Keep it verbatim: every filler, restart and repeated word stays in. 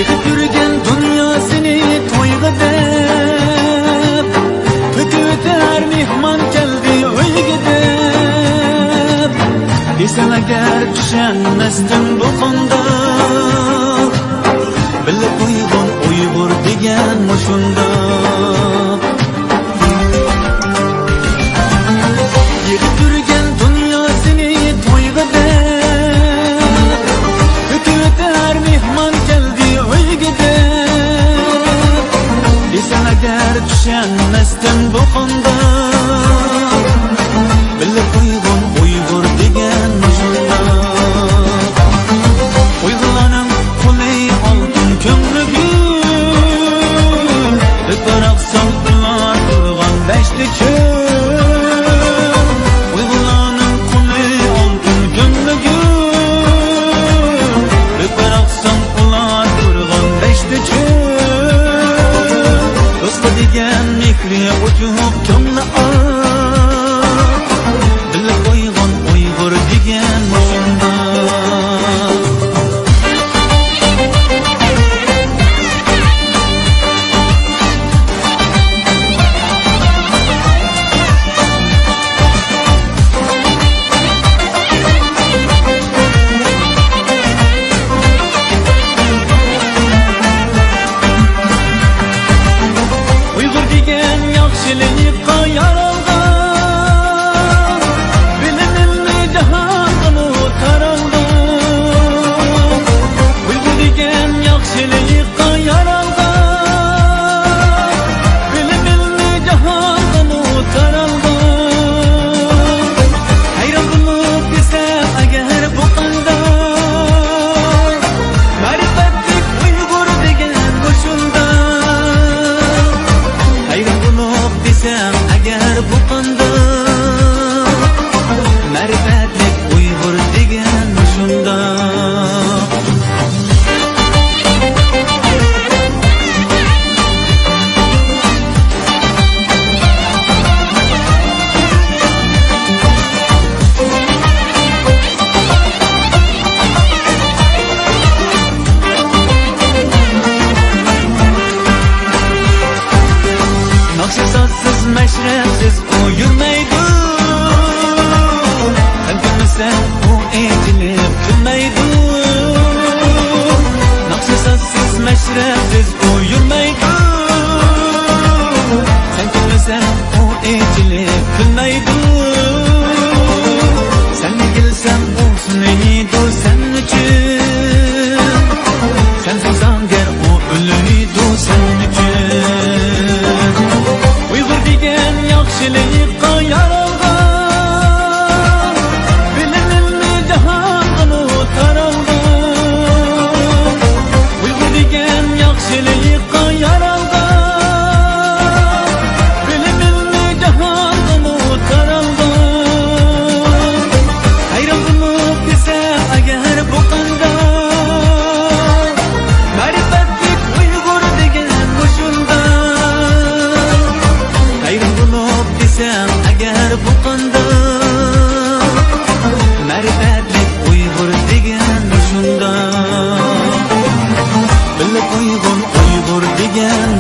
يىغىپ يۈرگەن دۇنياسىنى تويغا دەپ، ئۆتۈۋېتەر مېھمان كەلدى ئۆيگە دەپ. دېسەڭ ئەگەر چۈشەنمەستىن بۇ قانداق، بىلىپ قويغىن ئۇيغۇر دېگەن مۇشۇنداق. يىغىپ يۈرگەن دۇنياسىنى تويغا دەپ، ئۆتۈۋېتەر مېھمان كەلدى ئۆيگە دەپ. دېسەڭ ئەگەر چۈشەنمەستىن بۇ قانداق، بىلىپ قويغىن ئۇيغۇر دېگەن مۇشۇنداق. ئۇيغۇرلارنىڭ قولى ئالتۇن، كۆڭلى گۈل، بىر پاراقسان ئۇلار تۇرغان دەشتى چۆل. ئۇيغۇرلارنىڭ قولى ئالتۇن، كۆڭلى گۈل، بىر پاراقسان ئۇلار تۇرغان دەشتى چۆل. دوستقا دېگەن مېھرى ئوچۇق، كۆڭلى ئاق، بىلىپ قويغىن ئۇيغۇر دېگەن مۇشۇنداق. ئۇيغۇر دېگەن ياخشىلىققا يارالغان، بىلىمىمنى جاھانغىمۇ تارالغان. ئۇيغۇر دېگەن ياخشىلىققا يارالغان، بىلىمىمنى جاھانغىمۇ تارالغان. ھەيران بولۇپ دېسەم ئەگەر بۇ قانداق، مەرىپەتلىك ئۇيغۇر دېگەن مۇشۇنداق. ھەيران بولۇپ دېسەم ئەگەر بۇ قانداق، مەرىپەتلىك ئۇيغۇر دېگەن مۇشۇنداق. ناخشا سازسىز، مەشرەپسىز ئۇ يۈرمەيدۇ. سەن كۈلمىسەڭ ئۇ ئېچىلىپ كۈلمەيدۇ. ناخشا سازسىز، مەشرەپسىز ئۇ يۈرمەيدۇ. سەن كۈلمىسەڭ ئۇ ئېچىلىپ كۈلمەيدۇ. سەن ئېگىلسەڭ ئۇ سۇنىيدۇ سەن ئۈچۈن. سەن سۇنساڭ گەر ئۇ ئۆلىدۇ سەن ئۈچۈن. ئۇيغۇر دېگەن ياخشىلىققا يارالغان، بىلىمىمنى جاھانغىمۇ تارالغان. ئۇيغۇر دېگەن ياخشىلىققا يارالغان، بىلىمىمنى جاھانغىمۇ تارالغان. ھەيران بولۇپ دېسەم ئەگەر بۇ قانداق، مەرىپەتلىك ئۇيغۇر دېگەن مۇشۇنداق. ھەيران بولۇپ دېسەم ئەگەر بۇ قانداق، مەرىپەتلىك ئۇيغۇر دېگەن مۇشۇنداق. بىلىپ قويغىن ئۇيغۇر دېگەن